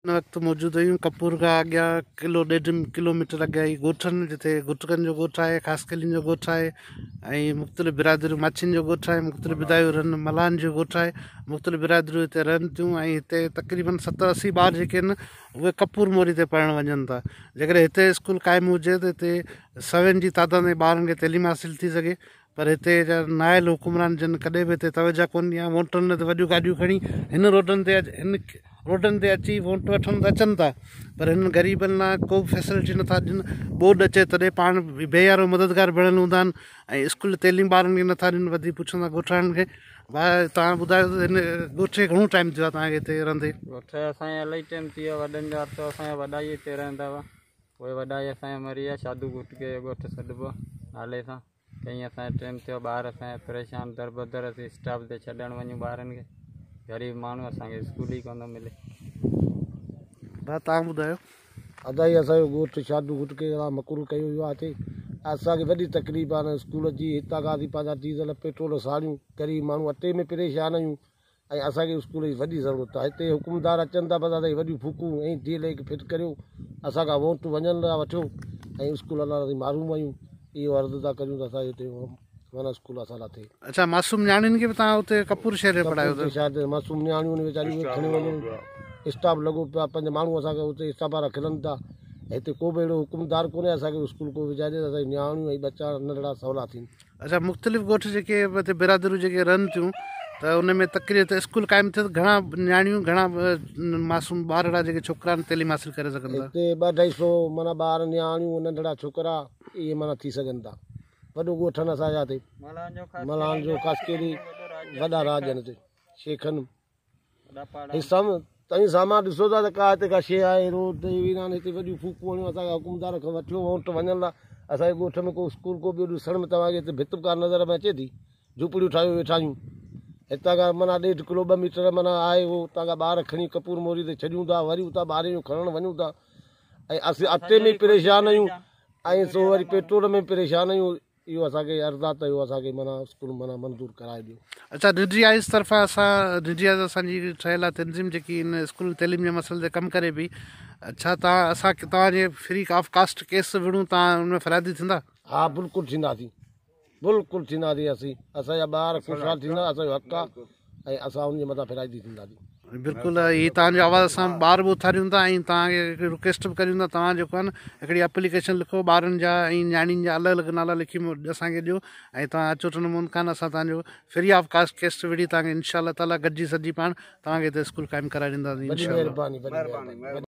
هن وقت موجود آهيون ڪپور کان اڳيان ڪلو ڏيڍ ڪلو ميٽر اڳيان هي ڳوٺ آهن جتي گٽڪن جو ڳوٺ آهي خاصخيلين جو ڳوٺ آهي ۽ مختلف برادريون ماڇين جو ڳوٺ آهي مختلف برادريون رهن ملاحن جو ڳوٺ آهي مختلف برادريون هتي رهن ٿيون ۽ هتي تقريبن 70 80 ٻار جيڪي آهن اهي ڪپور موري تي پڙهڻ وڃن ٿا جيڪڏهن هتي اسڪول قائم هجي ته هتي سوين جي تعداد ۾ ٻارن کي تعليم حاصل ٿي سگهي پر هتي جا نااهل حڪمران جن ڪڏهن به هتي توجه ڪونه ڏني آهي ووٽن لاء ته وڏيون گاڏيون کڻي هن روڊن تي هن روڊن تي اچي ووٽ وٺڻ ته اچن ٿا پر هنن غريبن لاء ڪو به فيسلٽي نٿا ڏين ٻوڏ اچي تڏهن پاڻ بي يارو مددگار بڻيل هوندا آهن ۽ اسڪول تعليم ٻارن کي نٿا ڏين وڌيڪ پڇون ٿا ڳوٺاڻن کي ڀاء توهان ٻڌايو ته هن ڳوٺ کي گهڻو ٽائيم ٿيو آهي توهان کي هتي رهندي؟ ڳوٺ اسان کي الاهي ٽائيم ٿي ويو وڏن جو عرصو اسان جا وڏا ئي هتي رهندا هئا اهي وڏا ئي اسان جا مري ويا شادو گهوٽڪي جو ڳوٺ سڏبو نالي سان ڪئين اسان جو ٽيم ٿيو ٻار اسان جا پريشان دربدر اسين اسٽاپ تي ڇڏڻ وڃون ٻارن کي غريب ماڻهو اسان کي اسڪول ئي ڪونه ٿو ملي. ڀاء توهان ٻڌايو. ادا هي اسان جو ڳوٺ شادو گهوٽڪي کان مقرر ڪيو ويو آهي هتي اسان کي وڏي تڪليف آهي هن اسڪول جي هتان کان اسين پنهنجا ڊيزل پيٽرول ساڙيون غريب ماڻهو اٽي ۾ پريشان آهيون ۽ اسان کي اسڪول جي وڏي ضرورت آهي هتي حڪمدار اچن ٿا بس اسان جي وڏيون ڦوڪون ۽ ڊي ليڪ فٽ ڪريو اسان کان ووٽ وڃن ٿا وٺو ۽ اسڪول لاء اسين محروم آهيون اهو عرض ٿا ڪريون ته اسان جي هتي معنيٰ اسڪول اسان لاء ٿئي. اڇا معصوم نياڻين کي به توهان اتي ڪپور شهر ۾ پڙهايو ڪپور شهر تي معصوم نياڻيون آهن ويچاريون اهي کڻي وڃن اسٽاف لڳو پيو آهي پنج ماڻهو اسان کي اتي اسٽاف وارا کلن ٿا هتي ڪو به اهڙو حڪمدار ڪونهي اسان کي اسڪول ڪو وجهائي ڏي ته اسان جون نياڻيون ۽ ٻچا ننڍڙا سولا ٿين. اڇا مختلف ڳوٺ جيڪي هتي برادريون جيڪي رهن ٿيون ته ان ۾ تقرير ته اسڪول قائم ٿئي ته گهڻا نياڻيون گهڻا معصوم ٻارڙا جيڪي ڇوڪرا آهن تعليم حاصل ڪري سگهن ٿا. هتي ٻه اڍائي سو معنيٰ ٻار نياڻيون ننڍڙا ڇوڪرا اهي معنيٰ ٿي سگهن ٿا وڏو ڳوٺ آهن اسان جا هتي ملاحن جو خاصخيلي وڏا راڄ آهن هتي شيخن هي سم توهين سامان ڏسو ٿا ته ڪا هتي ڪا شيء آهي روڊ تي ويران هتي وڏيون ڦوڪون هڻيون اسان کي حڪمدار کان وٺيو ووٽ وڃڻ لاء اسان جي ڳوٺ ۾ ڪو اسڪول ڪو ٻيو ڏسڻ ۾ توهان کي هتي ڀت به ڪا نظر ۾ اچي ٿي جهوپڙيون ٺاهيو ويٺا آهيون هتان کان معنيٰ ڏيڍ ڪلو ٻه ميٽر معنيٰ آهي اهو اتان کان ٻار کڻي ڪپور موري تي ڇڏيون ٿا وري اتان ٻارن جو کڻڻ وڃون ٿا ۽ اسين اٽي ۾ پريشان آهيون ۽ سو وري پيٽرول ۾ پريشان آهيون اهو اسان کي عرض آ ته اهو اسان کي معنيٰ اسڪول معنيٰ منظور ڪرائي ڏيو. اڇا ڊي آئيز طرفان اسان ڊي آئيز اسان جي ٺهيل آ تنظيم جيڪي ان اسڪول تعليم جي مسئلي تي ڪم ڪري پئي ڇا توهان اسان توهان جي فري آف ڪاسٽ ڪيس وڙهون توهان ان ۾ فريادي ٿيندا؟ ها بلڪل ٿينداسين بلڪل ٿينداسين اسين اسان جا ٻار خوشحال ٿيندا اسان جو حق آ ۽ اسان ان جي مٿان فريادي ٿينداسين. بلڪل هي توهان جو آواز اسان ٻار به اٿاريون ٿا ۽ توهان کي هڪڙي رڪويسٽ به ڪريون ٿا توهان جيڪو آهي نه هڪڙي اپليڪيشن لکو ٻارن جا ۽ نياڻين جا الڳ الڳ نالا لکي اسان کي ڏيو ۽ توهان اچو ٽنڊو محمد خان اسان توهان جو فري آف ڪاسٽ ڪيس وڙهي توهان کي انشاء الله تعالي گڏجي سڏجي پاڻ توهان کي هتي اسڪول قائم ڪرائي ڏينداسين وڏي انشاء الله. مهرباني وڏي مهرباني.